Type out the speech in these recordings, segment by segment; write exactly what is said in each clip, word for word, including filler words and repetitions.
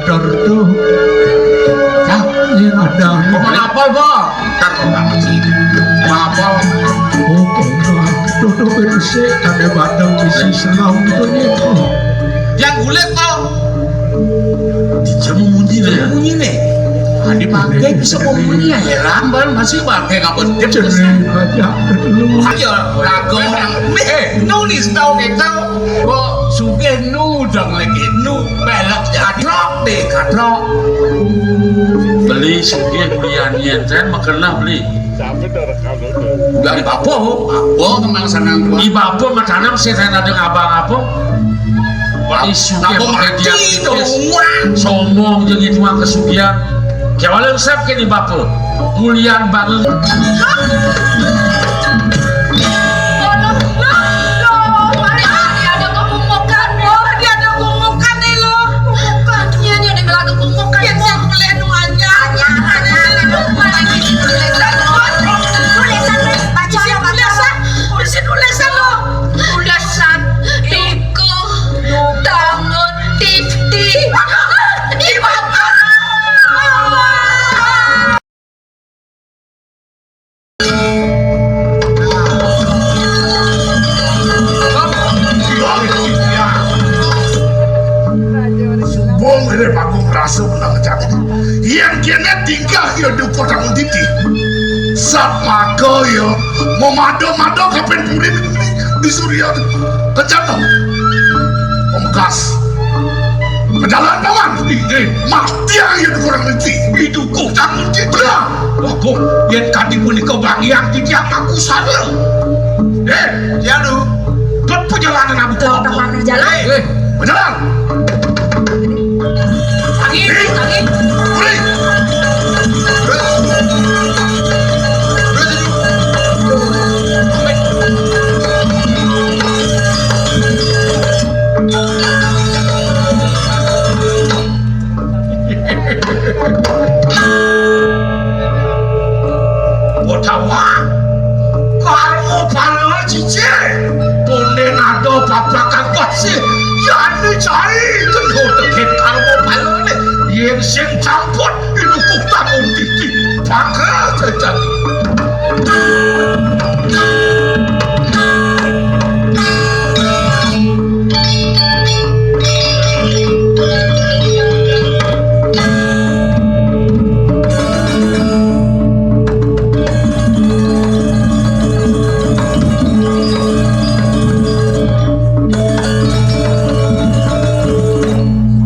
Tertu. Nah, ini ada. Mau apel, Bang? Ntar mau banget sih. Mau apel. Oke, Bang. Tutup itu sih, ada batang isi selam itu nih. Yang kulit, Bang. Dia mau munyi nih. Dia mau munyi nih. Nah, dipakai bisa mau munyi ya. Ya, rambal masih pakai kabel tip. Jadi, aja dulu. Ayo, lagu orang. Eh, nulis tau kita. Kok sugih nu dong lagi nu pelek katrok deh katrok. Beli sugih belian yen ten makenlah beli. Dari bapa, bapa kemang sanang gua. Di bapa matanem sih ten ada ngabang apa? Beli sugih bapa mati dia dong. Sombong jadi tuang kesugihan. Kewala usap ke di bapa. Mulian banget. Loh, loh, loh, loh, mana dia ada kemukan? Oh, dia ada kemukan nih, loh. Kemukan. Iya, dia ada lagu kemukan. Iya, saya boleh nuanya. Iya, ada, ada, ada. Mana ini tulisan? Tulisan, tulisan. Baca, baca. Tulisan, tulisan, tulisan, loh. Tulisan, iku, tangan, titi. Di bawah. Sumbung rene panggung rasa menang cak. Yang kene tingkah ya dukur tangan titi. Sat maka ya memado-mado kapan puri di surya kencana. Pembekas. Kejalan paman. Ih, mati aja kurang rezeki. Itu kok tangan rezeki. Benar. Wah, kok yen kadi punika bang yang titiang aku sara. Eh, ya lu. Klep perjalanan aku. Kalau teman jalan. Eh, beneran. Lagi, lagi. Mulai. Utawa karma pala cici. Tone nado papakan kasih. Yani cai kena teket karma pala ne. Yen sing campur. Iku kok tangan titi bakal terjadi.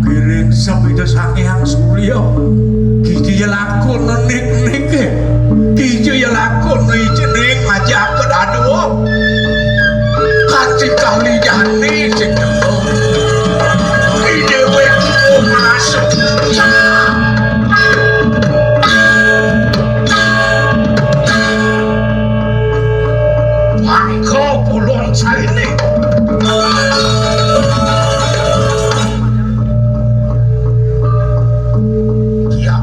Kiring sepida sangyang surya. Kija ya lakon nik-nik. Kija ya lakon ijening aja ke dado. Kanti kali jani sing teko. Ki dewek masuk. Bangka pulon saini. Ya,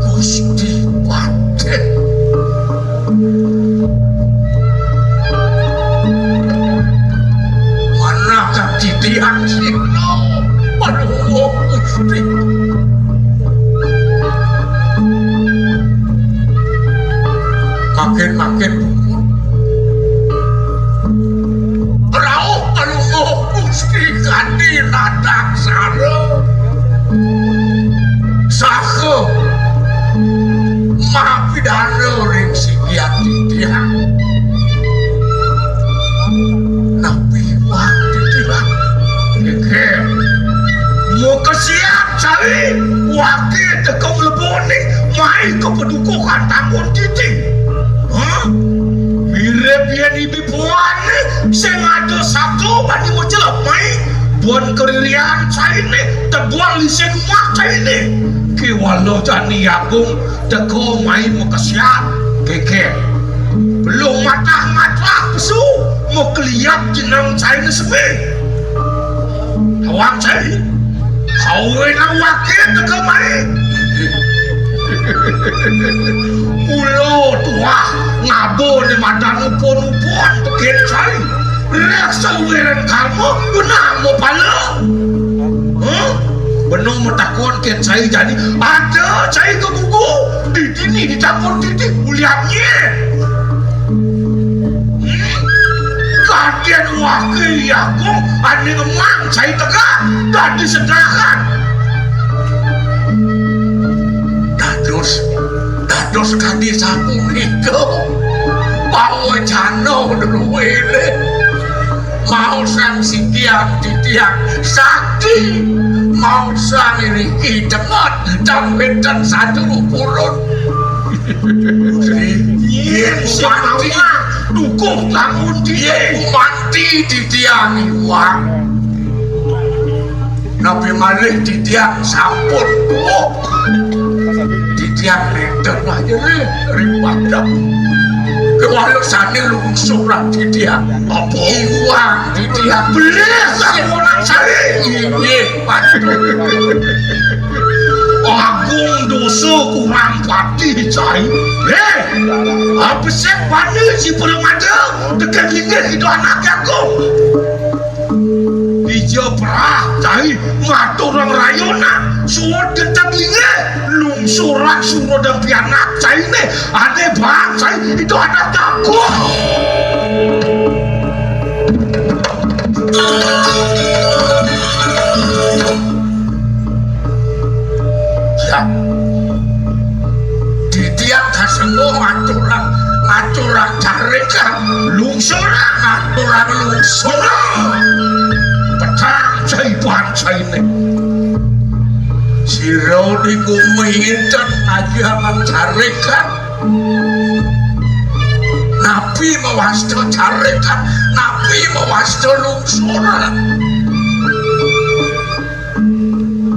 Gusti Patih. Mana kang titiang sira? Aduh, Gusti. Makin-makin bungut. Rauh ngelungguh Gusti kanthi nadaksara. Saha mapidana ring sikian titiang. Napi iwang titiang? Geger. Makesiat cai wake teka mlebone mai ka padukuhan tangkon titi. Hah? Mirip yen ibi Buane sing ada satu bani macelep mai. Buan keririan saine tebuang lisin mah saine. Kiwala jani agung teko mai makesiat geger. Belum matah-matah pesu makeliat jeneng saine seme. Tawang saine. Sawe nang wake teka mai. Mula tuah ngaba ne madan upun-upun teken sai. Rek saluwiran karma benang mapala. Huh? Benung matakon kén cai jani, ada cai ka gugu, dini ditakon titi, ulian nyén. Hmm? Kadén waké I Agung ané ngemang cai tegak, dadi sedakan. Dados, dados kadi sapunika. Pawécana druéné. Maosang sikian titiang sakti, maosang iriki tenget, tan wénten satru purun. Yén sing mati, dukuh tangun titiang. Mati titiang iwang. Napi malih titiang sampun tuwuh. Titiang nénten aja ring padang. Kéwala sané lungsuran titiang. Apa? Iwang titiang. Belis sampun sari. Inggih, patut. Agung dosa kurang pati, cai. Héh, apa sih pada si Pramada? Tekan linggih itu anak aku. Ija perah cai ngaturang rayunan, suud genteng linggih, lungsuran suud pianak cainé, ané bang cai itu ada takut. Ya. Titiang kasengguh ngaturang, ngaturang carik, lungsuran ngaturang lungsuran. Petang cai pancainé. Sira di gumi inten ngajiang carikan. Napi mawasta carikan, napi mawasta lungsuran.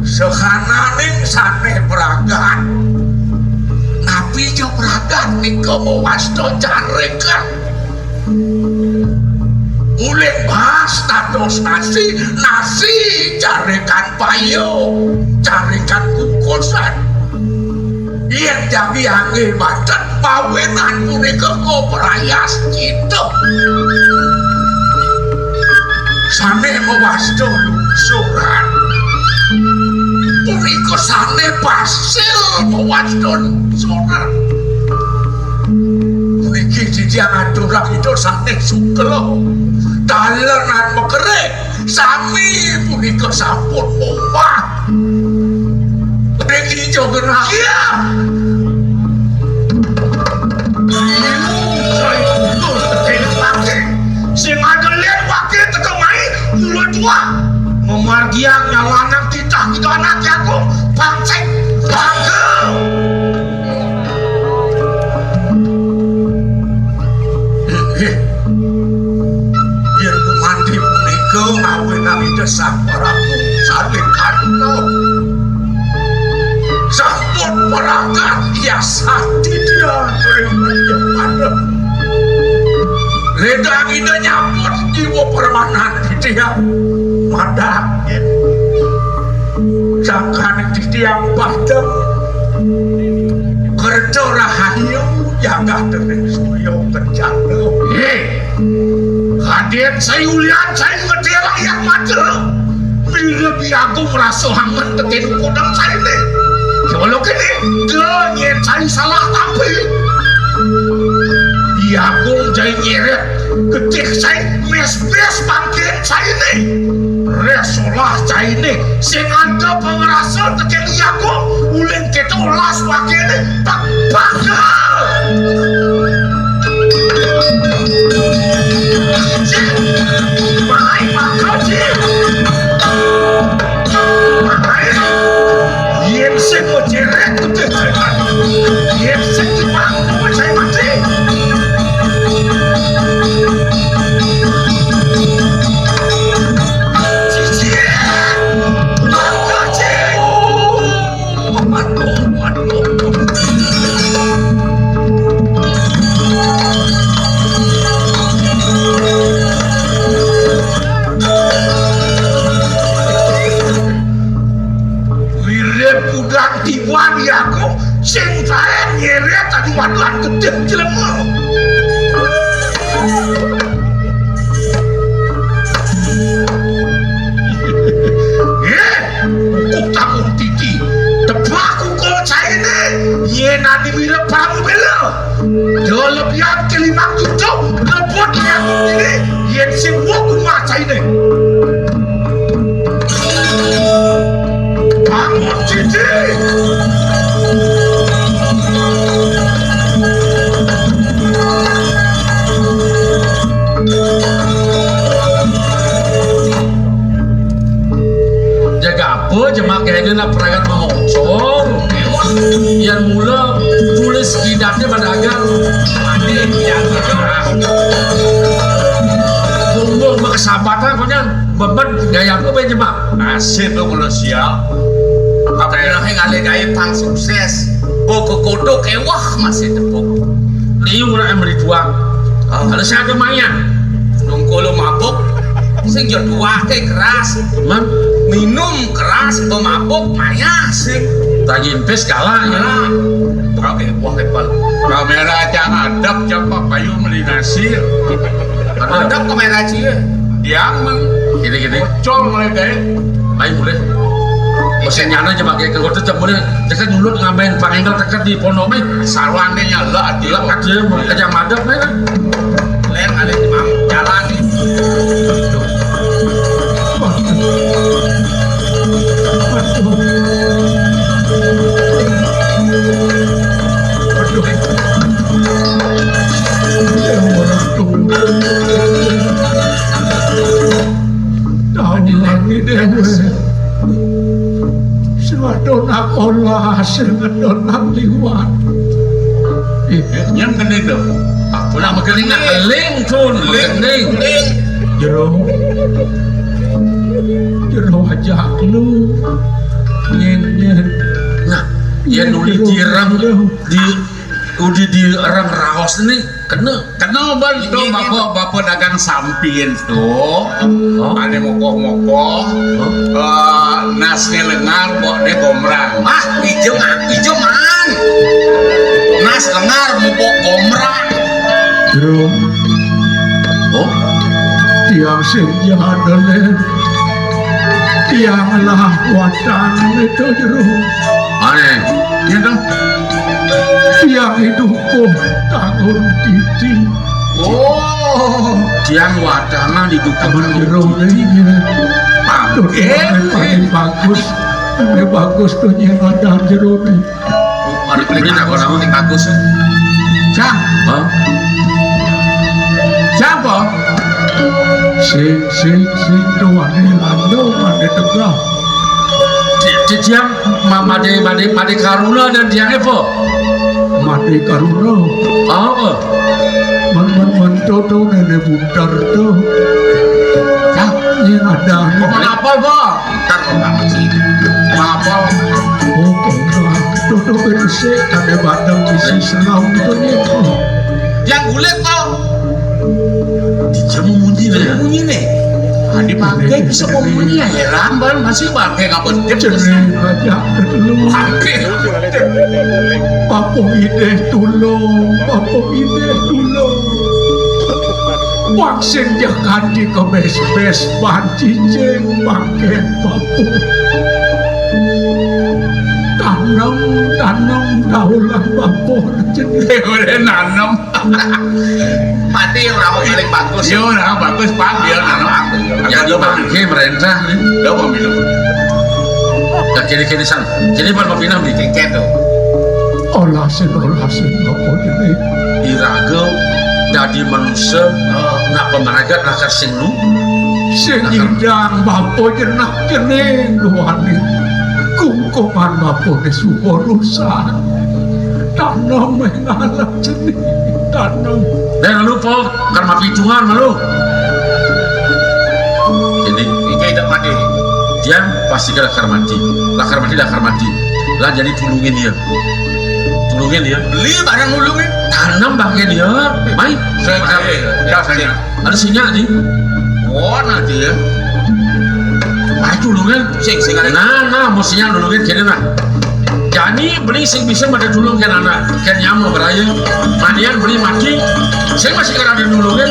Sahananing sané pragat. Napi ja pragat nika mawasta carikan. Uling bas dados nasi, nasi carikan payu, carikan kukusan. Yén jagi anggé banten, mawinan punika kaprayascita. Sané mawasta lungsuran. Punika sané pasil mawasta lungsuran. Puniki titiang aturang Ida sané sukla. Dalenan makerik. Sami punika sampun mowah. Ring dija genah. Iya. Bingung, saya mundur, tekén waké. Sing ada lén waké teka mai, mula tuah. Memargiang nyalanang titah kita anak jagung, pancing, panggil. Inggih. Yén gumanti punika ngawinang Ida Sang Prabu Salekanta. Sampun pragat yasati titiang ring panjenengan. Ledang Ida nyambut jiwa permanan titiang. Madang. Sangkaning titiang padem. Kerta rahayu jagat dening surya kencana. Hé, Kadén saya ulian saya ngedél ayat mata. Mirib I Agung rasa hanget tekén kudang saya né. Kala kéné, da nyén saya salah tampi. I Agung jai nyeret getih saya, més-més pangkén saya né. Réh solah cainé sing ada pangrasa tekén I Agung, uling kéto las wakéné, tak bakal. Cik, mahai bakal, Cik. Mahai. Yén sing majerek, yén sing dipangku, cai mati. Mirip kudang tiban ya aku. Sing kaén nyeret tadi waduhan gedé jelema. Nggih, bukuh tak Ini yén sing wong kumacaine. Bangun, Cici. Jaga apa jemak kayaknya nak peragat mengocor. Yang mula tulis kidatnya pada agar mandi yang Bumbung makasabatan konyang bebet gaya apa bae jemak. Nasib tu mula sial. Apa yang ngalih gaib tang sukses. Bo kekodok ewah masih tepuk. Liu nak yang beri tuang. Ah. Kalau saya ada maya. Nungkul lu mabuk. Sing jo tuake keras. Man? Minum keras, pemabuk, maya sing. Tagih empis kalah ya. Nah. Oke, wah, hebat. Kamera aja ngadep, coba payu meli nasi. Ada kamera cie. Yang meng Gini-gini. Col mulai deh. Ayo boleh. Mesin nyana aja pakai kengkot itu boleh. Dekat dulu ngambil Pak Engkel dekat di pondok meh. Sarwane nyala ati. Lah ada yang mau kerja madep meh. Len ada di mam jalan. Aduh. Aduh. Taun lagi dhewe. Sing wadon nak olah, sing wadon nak liwat. Ih, nyang kene to. Aku nak megeling nak keling tun, megeling. Jero. Jero ajak lu. Nyen, nyen. Nah, ya nuli dirang di Udi di orang raos ni kena. Kena bal tu bapa, bapa dagang sampin tu. Ane mokoh-mokoh. Eh, nas ni lengar, bok ni gomrang. Ah, ijo ma-, ijo maan. Nas lengar mupok gomrang. Bro. Oh? Tiang sing jahat, Dolen. Tiang lah watang itu, Jero. Aneh. Iya dong. Tiang hidup kok tangun titi. Oh. Tiang watangan hidup tangun Jero titi. Ini. Tuh, eh, paling bagus. Paling bagus tuh nyen watangan Jero nih. Ada beli tak orang yang bagus. Cang. Hah? Siapa? Sing, sing, sing, tuh, ane lando, ane tegah. Di, di tiang ma-, made, made, made karuna dan tiang apa? Made karuna. Apa? Men, men, men, tuh, tuh, nenek buntar tuh. Cang. Ini ada. Apa, apa, Bang? Ntar kok nggak masih. Apa? Oh, kok nggak? Tutup itu sih, ada batang isi selau gitu nih. Yang kulit tau. Dia mau munyi nih. Munyi nih. Tadi pakai bisa mau munyi ya, heran bang, masih pakai nggak berhenti. Cermin aja dulu. Pakai. Papung ide tulung, papung ide tulung. Wang sing jakan di kebes-bes, ban cicing, bangke, papung. Tanam, tanam, daulah, papung, jadi. Boleh nanam. Mati orang paling bagus. Iya, orang bagus, Pak. Biar nanam. Jadi bangke merentah nih. Lo mau minum. Dan kiri-kiri san. Jadi pada mau pindah nih. Kengket tuh. Olasin, olasin, apa ini? Iraga dadi manusa, nak pamragat lakar sing lu. Sing nyidang bapa jenak jening duaning. Kungkungan bapane suba rusak. Tanem ing alas jening. Tanem. Dan lupa, kan mapitungan malu. Jadi, iki tak mati. Dia pasti ke lakar mati. Lakar mati, lakar mati. Lah jadi tulungin dia. Tulungin dia. Beli barang nulungin. Tanam bangke dia. Mai. Saya, saya, saya. Ada sinyak ni. Oh, nanti ya. Mai tulungin. Sing, sing ada. Nah, nah, mau sinyak tulungin kene nah. Jani beli sing bisa mada tulung ke anak. Ke nyama beraya. Manian beli mati. Sing masih kerana tulungin.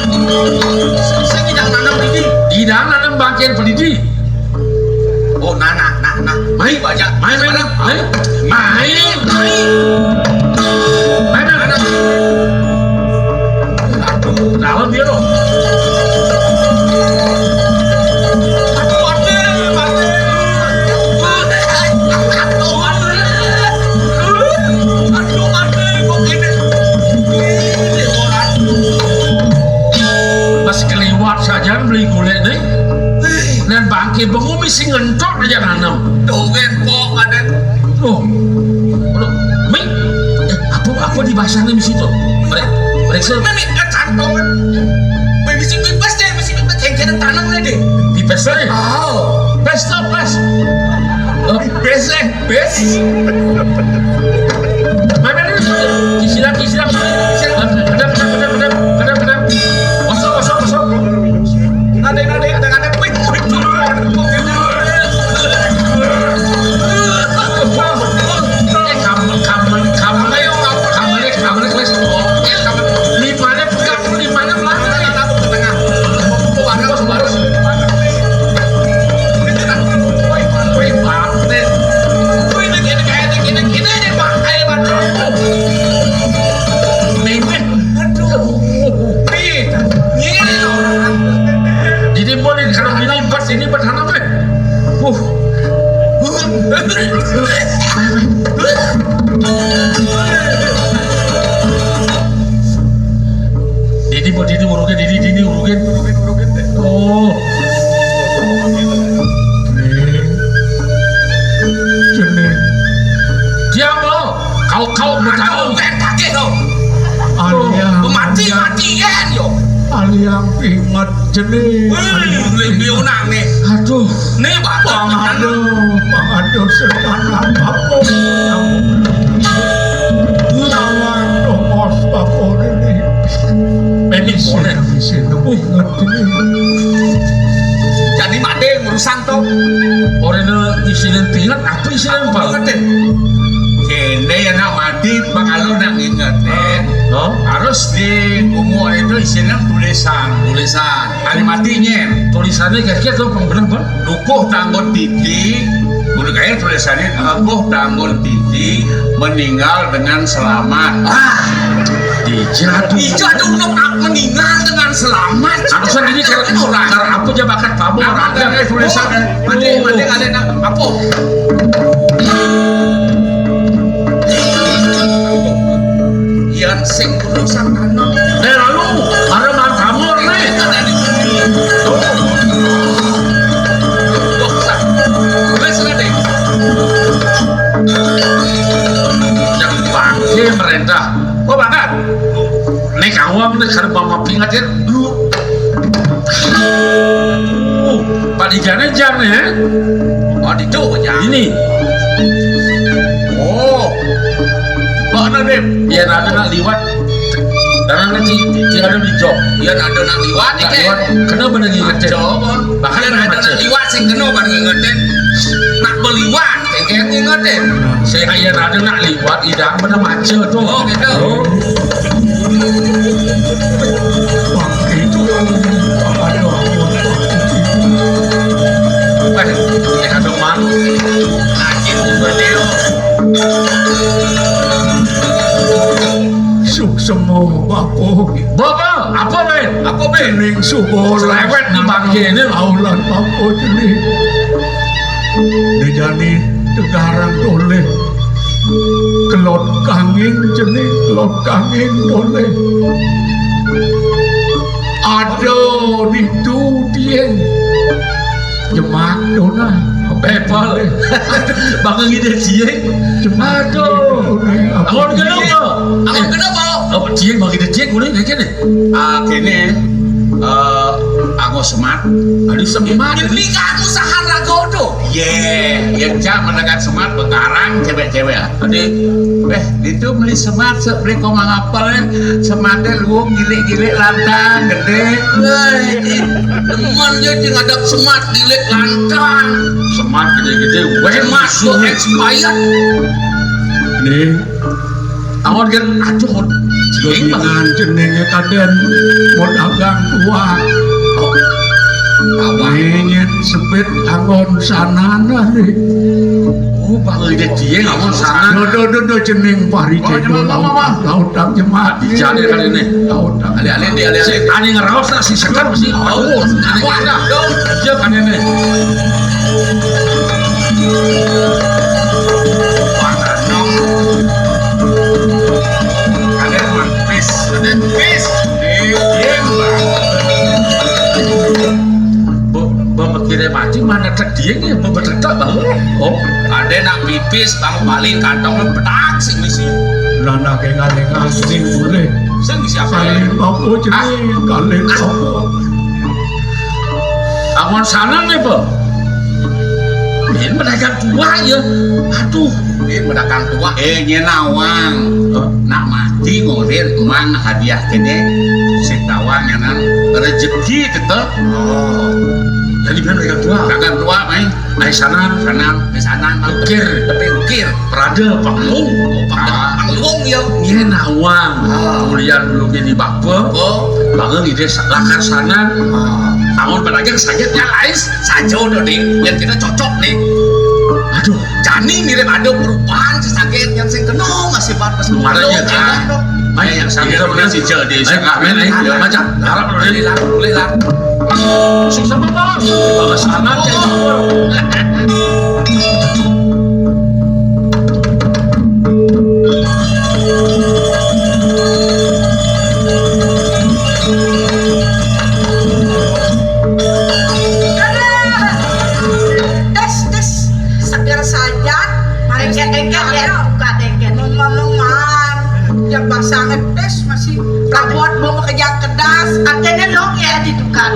Sing tidak nanam didi. Tidak nanam bangke pelidi. Oh, nah, nah, nah, nah. Mai, baca. Mai, mai, mai. Mai, mai, mai. Mai, mai. Dalam dia tu. Asane misi to. Merek, merek se. Mami, eh, cantongan. Mami misi pipes deh, misi pipes cengkenen tanang nih deh. Pipes deh. Oh. Pes to, pes. Oh, pipes deh, pes. Mami ini kisilang, kisilang. Kedap, kedap, kedap, kedap, kedap, kedap. Kosong, kosong, kosong. Nade, nade, nade, nade. Wih, wih, wih. Eh, kamu, kamu, kamu, kamu, kamu, wis. Oke, kamu. Limane pegang, limane belakang. Aku ke tengah. Aku baru, aku baru. Ini tenang. Woi, woi, Pak. Woi, ini, ini, ini, ini, ini, ini, Pak. Ayo, Pak. Mepet. Aduh. Nih, ini orang. Jadi boleh kalau ini pas ini pas sana tuh. Uh. Didi, buat Didi urukin, Didi, Didi urukin. Oh. Jeneng. Diam lo. Kau, kau bertahu. Kau kan pakai lo. Aliang. Mati, matian yo. Aliang pinget jeneng. Wih, lebih unang nih. Aduh. Nih, Pak. Pangado, pangado setanan apa? Lawan tongos apa ini? Pemis. Sing, sing, inget ini. Jadi mati urusan to. Orene isine pinget, apa isine, Pak? Ngerti. Kene ya nak mati, bakal nak ngingetin. Hah? Harus di umur itu isine tulisan. Tulisan. Hari mati nyen. Tulisannya kayak gitu, Bang, bener, Bang? Dukuh Tanggun Titi, kudu kaya tulisannya Dukuh Tanggun Titi meninggal dengan selamat. Ah, dijatuh. Dijatuh meninggal dengan selamat. Harusnya ini cara, orang. Cara apa aja bakat kamu orang. Apa ada tulisan? Oh. Ada, ada, ada, apa? Yan sing urusan tanah. Eh, lalu, ada Bang Kamur nih. Tuh. Tuh, sa-, wes, Raden. Yang bangke merintah. Oh, bahkan. Nek awam nek kada mama pingat ya. Duh. Uh, padijane jan ya. Oh, ditu jan. Ini. Oh. Kok ada, Beb? Ya, ada nak liwat. Dan ada di, di ada di jok. Ya, ada nak liwat, nak iki. Liwat. Kena bener ngingetin. Coba. Bahkan ya, ada nak liwat sing kena bener ngingetin. Nak beliwat. Engke ngingetin. Saya aja ada nak liwat, idang bener macet tuh. Oh, gitu. Oh. Waktu itu, aduh, ampun, waktu itu. Eh, eh, aduh, man. Lagi, Mbak Neo. Suksema, Bapak. Bapak, apa, Ben? Apa, Ben? Ning suba. Cerewet di bangke ini. Aulan, Bapak, jenih. Dejani tegarang toleh. Kelot kanging jenih, kelot kanging toleh. Ada ditu dieng. Jemak dona. Bebel. Bakal ngide dieng. Jemak. Aduh. Dona. Amun kenapa? Amun kenapa? Oh, dieng bagi dieng boleh kayak gini. Ah, kene, eh, aku semat. Aduh, semat. Demi kamu sahan lagu tuh. Ye, ye, cak mendekat semat bekarang cewek-cewek. Ade, eh, itu beli semat, se-, beli komang apel, eh. Sematnya luwung gilik-gilik lantang, gede. Wah, ini teman dia sing ngadap semat gilik lantang. Semat gede-gede, weh, semat tuh expired. Nih, awan kan, aduh, dengan jenenge kaden mau dagang tua. Ngenyet sepit angon sanana nih. Oh, Pak Lide dia ngomong sana. Dodo, dodo, jeneng pari. Oh, cedol jeneng apa, Pak? Lautang jemat. Jadi kan ini. Lautang. Ale-ale dia, ale-ale. Ane ngeraos lah si seker mesti. Oh, ane ada. Dia kan ini. Panganong. Ada mah pis. Ada pis. Eh, iya, Mbak. Bo-, bo mikire mati mana tek dia ya, bo betek tak bangun. Oh, ada nak pipis, bang paling kantong petak sih misi. Anak engal-engal sing boleh. Sing siapa? Kalih bapa jeneng, kalih bapa. Amun sanang nih, Pak. Ini pedagang tua ya. Aduh, ini pedagang tua. Eh, nyén nawang. Hah? Nak mati ngorin emang hadiah kéné. Sing tawang nyanan rezeki kita. Oh. Jadi pedagang tua. Pedagang tua, main. Ai sanang, sanang, ai sanang, ukir, tapi ukir, perada, panglung, oh, panglung, ah, panglung ya. Nyén nawang, ah, kemudian dulu jadi bapa, oh, bangun ide sa-, lakar sanang, ah, bangun pedagang saja, ya lain saja udah deh, yang kita cocok nih. Aduh, jani mirip ada perubahan si sakit yang sing kena masih batas. Kemarin ya, kan? Ayo, yang sambil si jadi, saya ngamen, ayo, macam, harap dulu, boleh lah, boleh lah. Sing sama, Bos. Bawa sangat ya. Tes, tes. Seger saja. Mari engket-engket ya. Buka dengket. Ngomong-ngomongan. Ya, basah ngetes masih. Prabot mau kerja kedas. Artinya lo ya di tukang.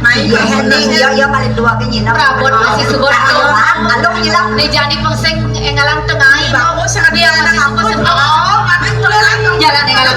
Main ya, ya, ya, paling dua ke nyina. Prabot masih subur. Alung hilang. Nih, jadi pengseng engalan tengah. Bagus, dia anak aku. Oh, jalan engalan.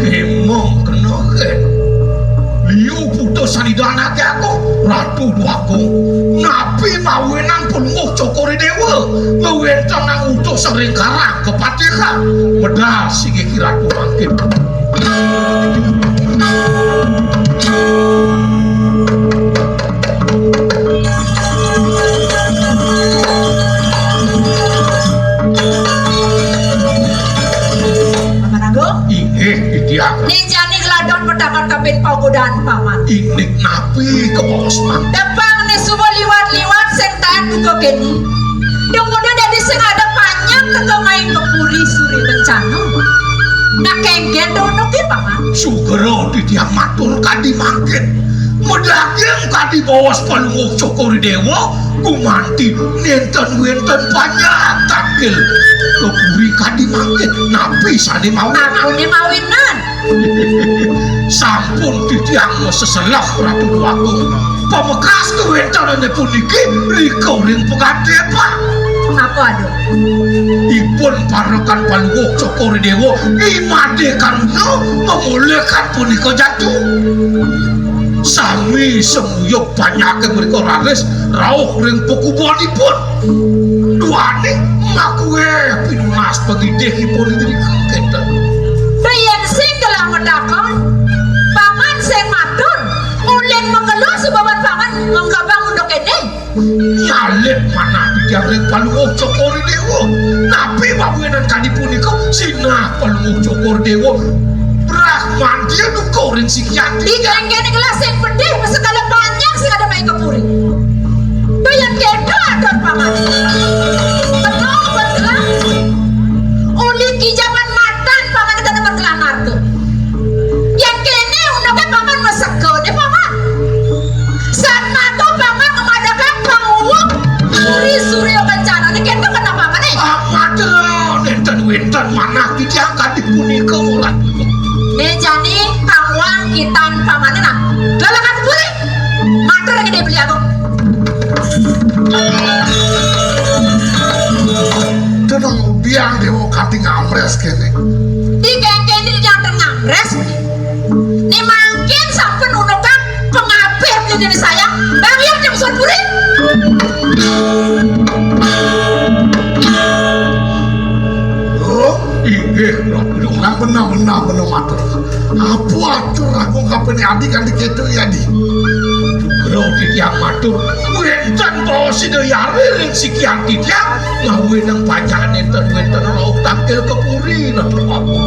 Kemong kena ke. Liu putus salidanake aku, Ratu Dwagung. Napi mawinan Palungguh Cokor I Dewa ngwentenang utus ring karang kepatihan. Medal sing iki Ratu mangkin. Paman Agung? Inggih, Widya. Ni jani geladon petakan kapin pagodan, Paman. Indik napi kabaos, Mang? Tepang ni suba liwat-liwat sing taat buka keni. Dumuda dadi sing ada panjak teka main ke puri suri bencana. Nak kengken dono ki, Paman. Sugera titiang matur kadi mangkin. Medaging kadi baos Palungguh Cokor I Dewa, gumanti nenten wenten panjak takil ke puri kadi mangkin. Napi sane mawinan? Aku ni mawinan. Sampun titiang seselah Ratu Dwagung. Pamekas kawentenane puniki rika ring pagadepan. Apa ada? Ipun parekan Palungguh Cokor I Dewa, I Made Karuna, mamolihkan punika jatuh. Sami semuyup panjake mrika raris rauh ring pakubanipun. Duaning makue pinunas pangidihipun indri kenten. Yen sing kelametaken, Paman sing matur, ulin makelo subawan Paman mengkabang unduk kene. Nyalip manah titiang ring Palungguh Cokor I Dewa. Napi mawinan kadi punika sinah Palungguh Cokor I Dewa brahmanti duka ring sikian. Di kengkene gelas sing pedih, sekala panjang sing ada main ke puri. Doyan keda atur Paman. Tenang, betul. Surya Kencana niki enten kenapa meneh? Amat, nénten wénten manah titiang kadi punika, Ratu. Né jani kamuang kitan pamané nah. Lalakan puri. Matur Ida Beli Agung. Tenang biang Déwa kanti ngamrés kéné. Di kéngkén di janten ngamrés. Né mangkin sampun unukan pangabih beli dene sayang. Bang Yong jeng Sun Puri. Oh, inggih, Ratu. Nang benah, benah, benah matur. Apa atur aku kapene adi kanti keto ya, Di? Dugra titiang matur, wénten baos Ida Yari ring sikian titiang, ngawinang panjak nénten wénten rauh tangkil ka puri, nah, Ratu.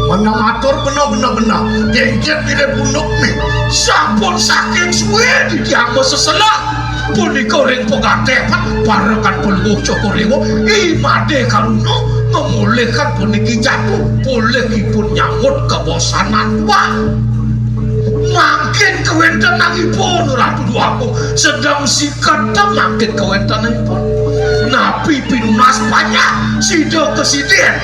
Menah matur, benah, benah, benah. Jengjet pilih punduk nih. Sampun saking suwe titiang maseselah. Punika ring pegateh parekan Pelungguh Cokor Dewa, I Madé Karuna ngemulihkan puniki jatuh, polihipun nyambut kabosanan tuah. Mangkin kawéntenanipun Ratu Déwagung sedeng siketa mangkin kawéntenanipun. Napi pinunas panjak sida kasidin?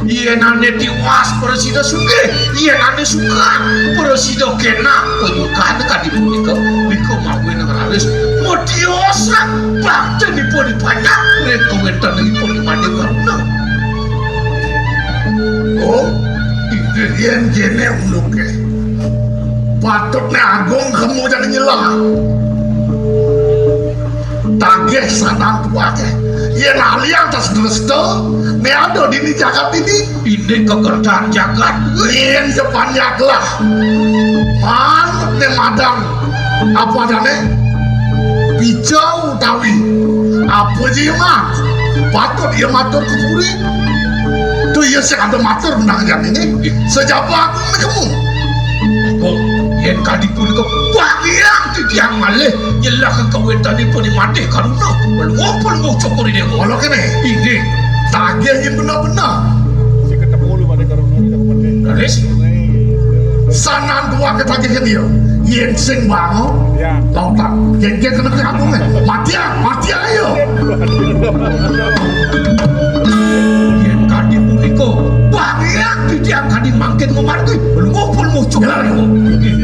Yén ané tiwas prasida sugih, yén ané sugih prasida kénak panyukané kadi punika, nika mawinan raris matiosan baktinipun dipanjak ring kawéntenanipun I Madé Karuna. Oh, inggih yén kéné unduké. Patutné Agung kemu jani nyelah. Tagih sanan tuaké. Yén aliang tas dresta, né ada dini jagat ini. Ini kekertaan jagat. Yén sepanjak lah. Man né madang apa adané? Pijau utawi apa ja, Mat? Patut ia matur ka puri. Tuh ia sing ada matur menang jani né. Sejaba Agung né kemu. Kok yén kadi punika bagian titiang malih nyelahang kawéntenipun I Madé Karuna. Pelungguh-pelungguh Cokor Dewa. Mula kéné. Inggih. Tagih yén bener-bener. Si ketemu lu pada Karuna lu dapat mati. Raris. Sanan tuaké tagih kéné ya. Yén sing bangun. Ya. Tau tak? Kéngkén kena kena aku né. Mati ya, mati ya, ayo. Yén kadi punika, bagian titiang kadi mangkin mamargi. Pelungguh-pelungguh Cokor Dewa. Inggih.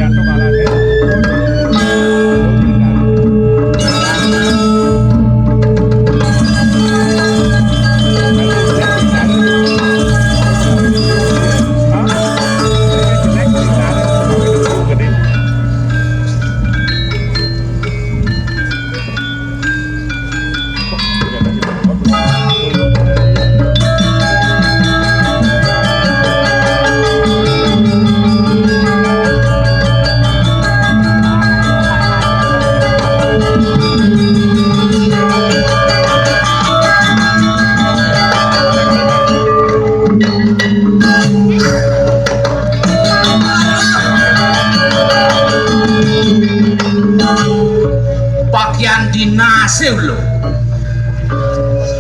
Pakaian dinasé lho.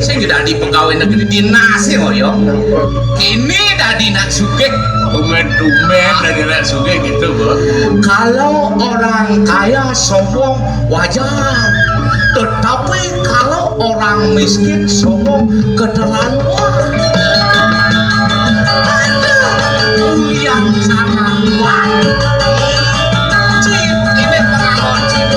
Sing dadi pegawai negeri dinasé kaya. Kini dadi nak sugih. Tumben-tumben dadi nak sugih gitu, Bu. Kalau orang kaya sombong wajar. Tetapi kalau orang miskin sombong keterlaluan. Aduh, yang sangat kuat. Cip, ini pengakuan Cip.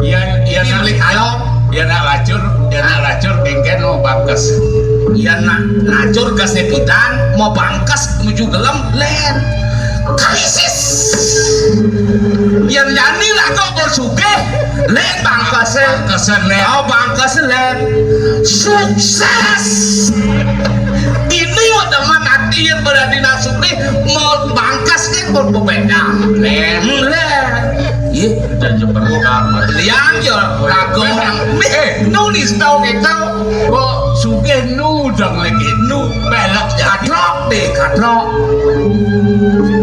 Yén, yén nak, kalau yén nak lacur, yén nak lacur kéngkén mau bangkes. Yén nak lacur ka Sepitan, mau bangkes nuju gelem, lén. Krisis. Yén jani lagu mau sugih, lén bangkes. Bangkes, lén. Oh, bangkes, lén. Sukses. Ini udah mati yén berarti nak sugih, mau bangkes kan mau bebeda. Lén. Lén. Iya. Jangan berkah. Lian ya, lagu orang. Eh, nulis tau kita. Kok sugih nu dong lagi nu pelek ya. Katrok deh, katrok.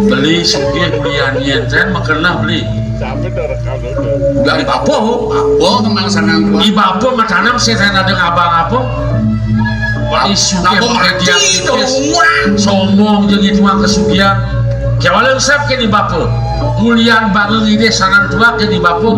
Beli sugih belian yén, saya makenah beli. Sampai dah rekam udah. Udah di bapa, bapa kemang sanang kuat. Di bapa mah tanam sih saya ada ngabang apa? Wah, di sugih bapa mati dia dong, wah. Sombong jeung itu mah kesugihan. Kewala usap ke di bapa. Mulian bangun ide sanang tua ke di bapa.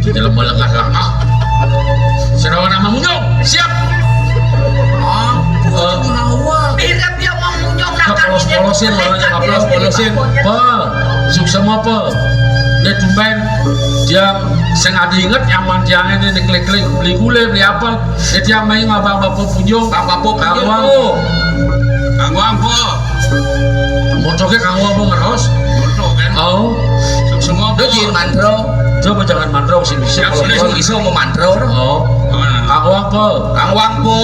Jadi lemah lengah lama. Sira ora mamunyung. Siap. Ah, eh, ngawak. Mirip ya mamunyung nak polos-polosin, ora nyang polos-polosin. Pe, suksema pe. Nek dumpen yang sing adi inget nyaman tiang ini nek klik-klik beli gule, beli apel. Nek tiang main ngabang bapak punyung. Bang bapak punyung. Kanggo. Kanggo apa? Motoke kanggo apa ngeros? Moto kan? Oh. Semua apa? Lho, jin mantro. Coba jangan mantro sih bisa. Ya, kalau sudah iso mau mantro. Oh. Kanggo apa? Kanggo apa?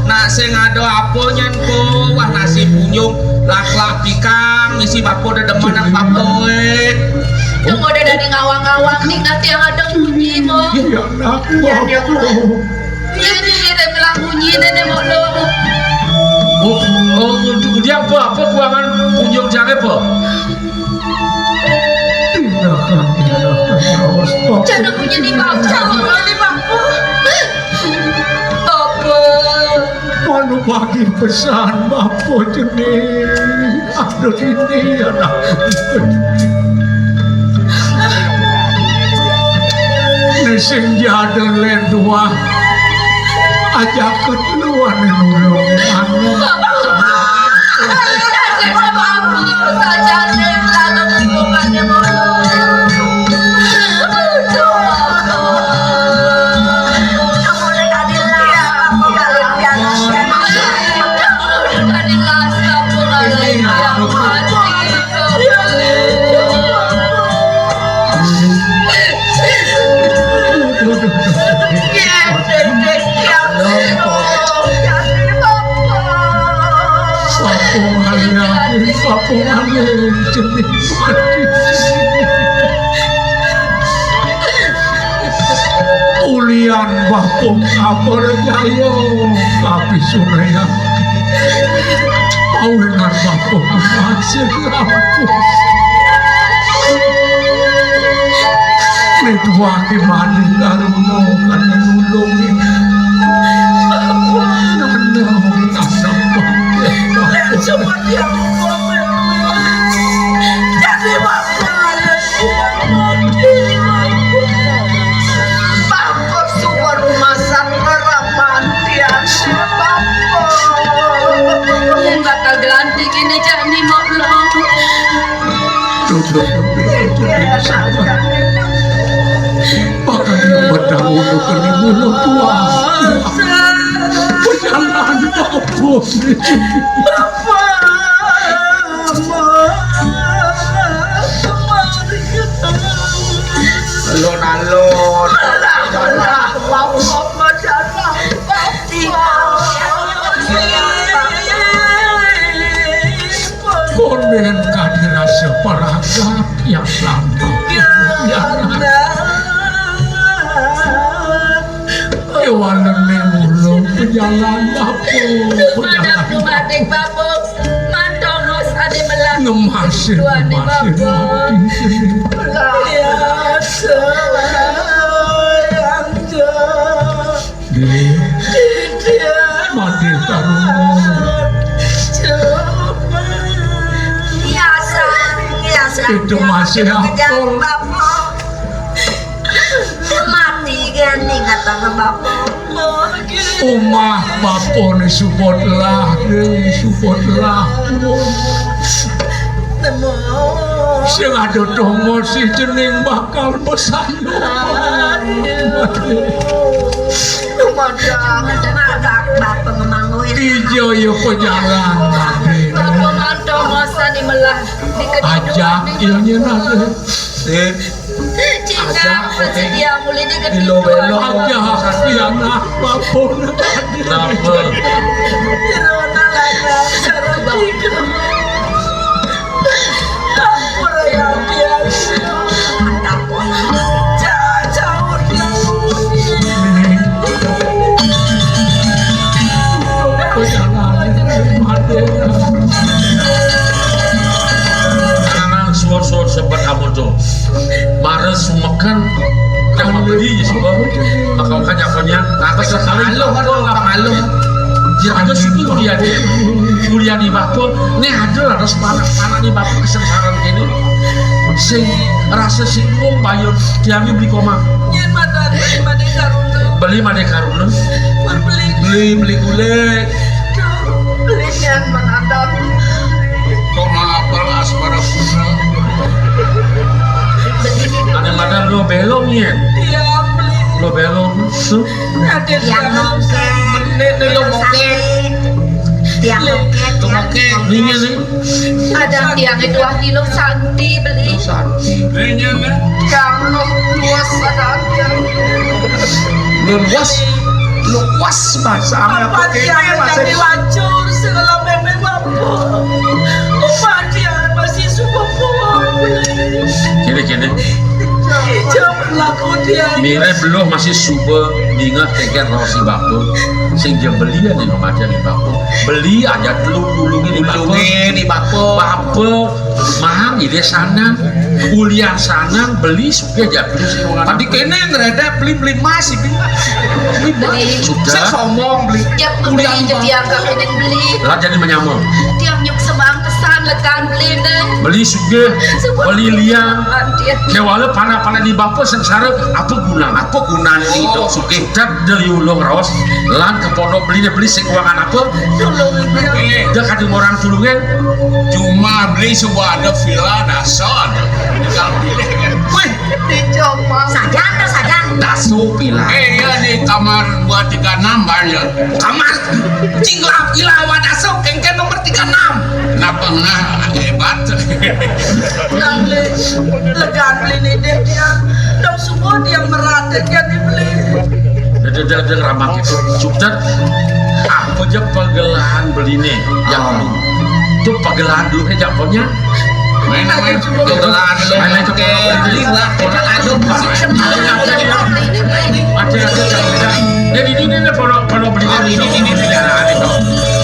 Nak sing ada apa nyen po? Wah, nasi punyung, laklak pikang, misi bapo dedeman nang bapo, eh. Yang udah dari ngawang-ngawang nih, nanti yang ada bunyi, mo. Iya, nak. Iya, dia. Iya, dia, dia bilang bunyi, nenek mau lo. Oh, oh, untuk dia apa? Apa kuangan punyung jangan apa? Tindakan, tindakan, awas, Pak. Jangan punya di bawah, jangan punya di bawah. Apa? Manu bagi pesan Bapak jenis. Aduh, ini anak. Nek sing jadon len dua. Aja keluar nulung anu. Sapongan, sapongan, jenis. Ulian bakung apa jaya, tapi sunayang. Awenan bakung masih lampus. Duwake maning karo wong kang nulungi. Aduh, nasib. Nek cuma dia jadi bapak. Bapak suwun rumasan ramantian, Bapak. Yen bakal gelanti kene cak nimo lho. Duduk. Bahkan yang berdaun kene mulut tua. Pejalan apa? Alon-alon. Konen kadirasa paragat ya sambung. Ya. Ewanene ulo pejalan apa? Madhep dumaning Bapak. Mantongo sane melah. Ngemasi, tuane ngemasi, Bapak. Nggih. Mati taruna. Biasa, biasa. Itu masih apa? Mati kan ingatan Bapak. Omah bapane Subodlah, Dewi Subodlah. Sing ada donga si jeneng bakal besanyo. Iya, ya pejalan. Bapak mantongo sane melah. Ajak, iya, nyen, Ade. Sip. Cina, aja, bersedia mulai di kedua. Ilo welo. Aja, iya, nah, babon. Kenapa? Irona lana, sarang tiga. Ampura ya, dia. Mantap, Bos. Jauh, jauh, jauh. Anak suwun-suwun sebet amun to. Mare sumeken. Yang beli ya, suka. Maka-maka nyakonya, nah, kesal. Pamaluh, pamaluh. Ya, ada suku kuliah dia. Kuliah di Batu. Nih, ada harus panak-panak di Batu kesengsaraan ini. Sing rasa singgung, payun. Diambil beli koma. Yen madani, madhe karuna. Beli madhe karuna. Pun beli. Beli, beli gulai. Duh, beli nian menandang. Kok maapel asmara puna? Ane madam lo belong, yen? Iya, beli. Lo belong. Tuh. Ada yang mungkin. Menit lo mungkin. Tiang mungkin. Lo mungkin. Ini nih. Ada tiang itu wah di lo santi beli. Santi. Ini nih. Tiang lo luas ada tiang. Lo luas. Luas bahasa apa? Tiang masih jadi lacur segala meme mampu. Upah tiang masih subuh. Gini, gini. Ijo berlaku dia. Mire beluh masih suba dingeh teger raos di bapa. Sing jam belian nih, Mas, di bapa. Beli aja telu tulungin di bapa. Tulungin di bapa. Bapa, mang, ide sanang. Ulian sanang, beli suka aja terus. Tadi kene ngeredek beli, beli emas, beli emas. Beli. Sudah. Saya sombong, beli. Tiap ulian beli, jadi angka kene beli. Lah jadi menyamong. Tiap nyuk semang kesan lekan beli, deh. Beli suka, beli liang. Kewala pana-pana di bapa sengsara, apa gunane? Apa gunane itu? Sugih. Tet dari ulung raos, lan ke pondok beli, beli sing keuangan apa? Tulung. Dah kadung orang tulungan. Cuma beli sebuah ada villa, dasar. Tinggal pilih. Wih, dicoba. Sajan, sajan. Dasu villa. Eh, iya, di kamar dua tiga enam banyak. Kamar. Cing lah, gila, wadah sok, kengken nomor tiga enam. Kenapa ngah? Hebat. Legan beli ni deh dia. Dok semua dia merata dia dibeli. Dede, dede, dede, ramak itu. Sukses. Apa aja pagelahan beli ni? Yang dulu. Itu pagelahan dulu, eh, jagonya. Main, main. Pagelahan dulu. Main, main, coba. Oke, beli lah. Kita lanjut. Ada, ada, ada. Jadi ini nih, kalau, kalau beli ini, ini, ini, ini, ini, ini.